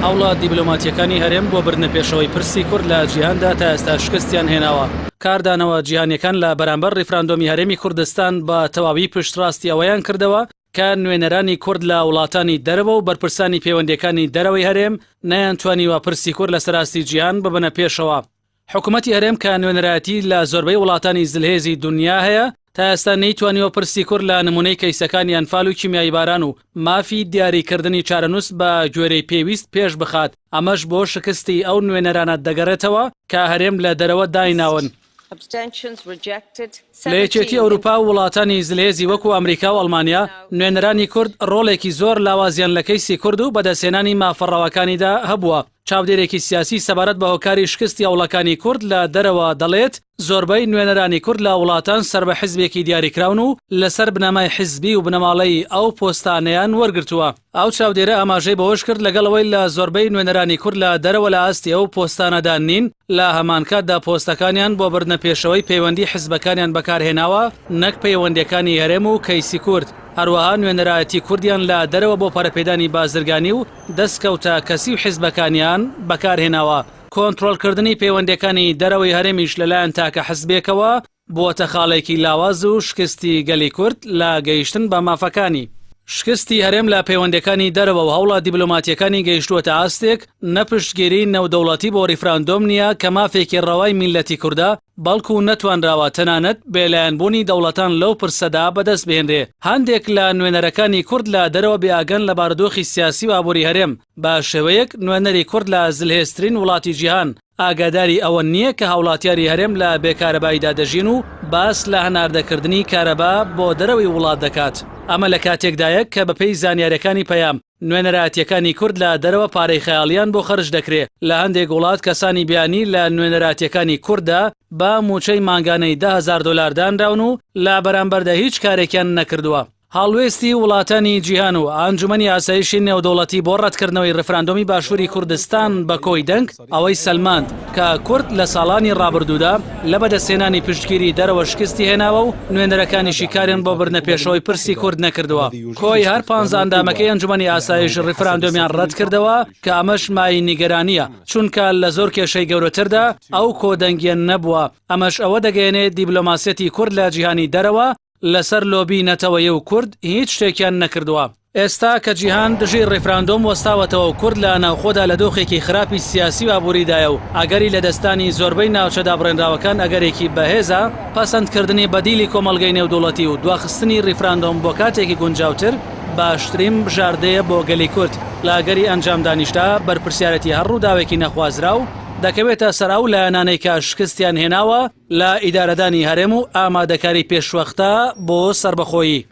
هەوڵە دیبلۆماتییەکانی هەرێم بۆ بردنەپێشەوەی پرسی کورد لە جیهاندا تا ئێستا شکستیان هێناوە. کاردانەوە جیهانییەکان لە بەرامبەر ڕیفراندۆمی هەرێمی کوردستان بە تەواوی پشتڕاستی ئەوەیان کردەوە کە نوێنەرانی کورد لە وڵاتانی دەرەوە و بەرپرسانی پەیوەندییەکانی دەرەوەی هەرێم نەیانتوانیوە پرسی کورد لەسەر ئاستی جیهان ببەنە پێشەوە. حکومەتی هەرێم کە نوێنەرایەتی لە زۆربەی وڵاتانی زلهێزی دونیا هەیە، تا ئێستا نەیتوانیوە پرسی کورد لە نمونەی کەیسەکانی ئەنفال و کیمیاییباران و مافی دیاریکردنی چارەنووس بە گوێرەی پێویست پێش بخات، ئەمەش بۆ شکستی ئەو نوێنەرانە دەگەڕێتەوە کە هەرێم لە دەرەوە دایناون. لە یەکێتی ئەوروپا و وڵاتانی زلهێزی وەکو ئەمریکا و ئەڵمانیا، نوێنەرانی کورد ڕۆڵێکی زۆر لاوازیان لە کەیسی کورد و بەدەستهێنانی مافە ڕەواکانیدا هەبووە. چاودێرێکی سیاسی سەبارەت بە هۆکاری شکستی هەوڵەکانی کورد لە دەرەوە دەڵێت، زۆربەی نوێنەرانی کورد لە وڵاتان سەر بە حزبێکی دیاریکراون و لەسەر بنەمای حزبی و بنەماڵەیی ئەو پۆستانەیان وەرگرتووە. ئەو چاودێرە ئاماژەی بەوەشکرد، لەگەڵ ئەوەی لە زۆربەی نوێنەرانی کورد لە دەرەوە لە ئاستی ئەو پۆستانەدا نین، لە هەمانکاتدا پۆستەکانیان بۆ بردنە پێشەوەی پەیوەندی حزبەکانیان بەکارهێناوە نەک پەیوەندییەکانی هەرێم و کەیسی کورد، هەروەها نوێنەرایەتی کوردیان لە دەرەوە بۆ پەرەپێدانی بازرگانی و دەستکەوتە کەسی و حیزبەکانیان بەکارهێناوە، کۆنترۆڵکردنی پەیوەندییەکانی دەرەوەی هەرێمیش لەلایەن تاکە حزبێکەوە بووەتە خاڵێکی لاواز و شکستی گەلی کورد لە گەیشتن بە مافەکانی. شکستی هەرێم لە پەیوەندییەکانی دەرەوە و هەوڵە دیبلۆماتییەکانی گەیشتووەتە ئاستێک نە پشتگیری نێودەوڵەتی بۆ ریفراندۆم نییە کە مافێکی ڕەوای میللەتی کوردە، بەڵکو نەتوانراوە تەنانەت بێلایەنبوونی دەوڵەتان لەو پرسەدا بەدەست بهێنرێ. هەندێک لە نوێنەرەکانی کورد لە دەرەوە بێئاگان لە بارودۆخی سیاسی و ئابووری هەرێم، بە شێوەیەک نوێنەری کورد لە زلهێزترین وڵاتی جیهان ئاگاداری ئەوە نییە کە هاوڵاتیانی هەرێم لە بێ کارەباییدا دەژین و باس لە هەناردەکردنی کارەبا بۆ دەرەوەی وڵات دەکات. ئەمە لە کاتێکدایە کە بەپێی زانیارییەکانی پەیام، نوێنەرایەتییەکانی کورد لە دەرەوە پارەی خەیاڵیان بۆ خەرج دەکرێ، لە هەندێک وڵات کەسانی بیانی لە نوێنەراتییەکانی کورددا بە مووچەی مانگانەی 10,000 دۆلار دانراون و لە بەرامبەردا هیچ کارێکیان نەکردووە. هەڵوێستی وڵاتانی جیهان و ئەنجومەنی ئاسایشی نێودەوڵەتی بۆ ڕەتکردنەوەی ڕیفراندۆمی باشووری کوردستان بە کۆی دەنگ ئەوەی سەلماند کە کورد لە ساڵانی ڕابردوودا لە بەدەستهێنانی پشتگیری دەرەوە شکستی هێناوە و نوێنەرەکانیشی کاریان بۆ بردنە پێشەوەی پرسی کورد نەکردووە. کۆی هەر پانزە ئەندامەکەی ئەنجومەنی ئاسایش ڕیفراندۆمیان ڕەتکردەوە کە ئەمەش مایەی نیگەرانییە، چونکە لە زۆر کێشەی گەورەتردا ئەو کۆدەنگییە نەبووە، ئەمەش ئەوە دەگەیەنێت دیبلۆماسیەتی کورد لە جیهانی دەرەوە لەسەر لۆبی نەتەوەیی و کورد هیچ شتێکیان نەکردووە. ئێستا کە جیهان دژی ڕیفراندۆم وەستاوەتەوە و کورد لە ناوخۆدا لە دۆخێکی خراپی سیاسی و ئابووریدایە و ئەگەری لەدەستدانی زۆربەی ناوچە دابڕێنراوەکان ئەگەرێکی بەهێزە، پەسەندکردنی بەدیلی کۆمەڵگەی نێودوڵەتی و دواخستنی ڕیفراندۆم بۆ کاتێکی گونجاوتر باشترین بژاردەیە بۆ گەلی کورد، لە ئەگەری ئەنجامدانیشدا بەرپرسیارێتی هەر ڕووداوێکی نەخوازراو دەکەوێتە سەر ئەو لایەنانەی کە شکستیان هێناوە لە ئیدارەدانی هەرێم و ئامادەکاری پێشوەختە بۆ سەربەخۆیی.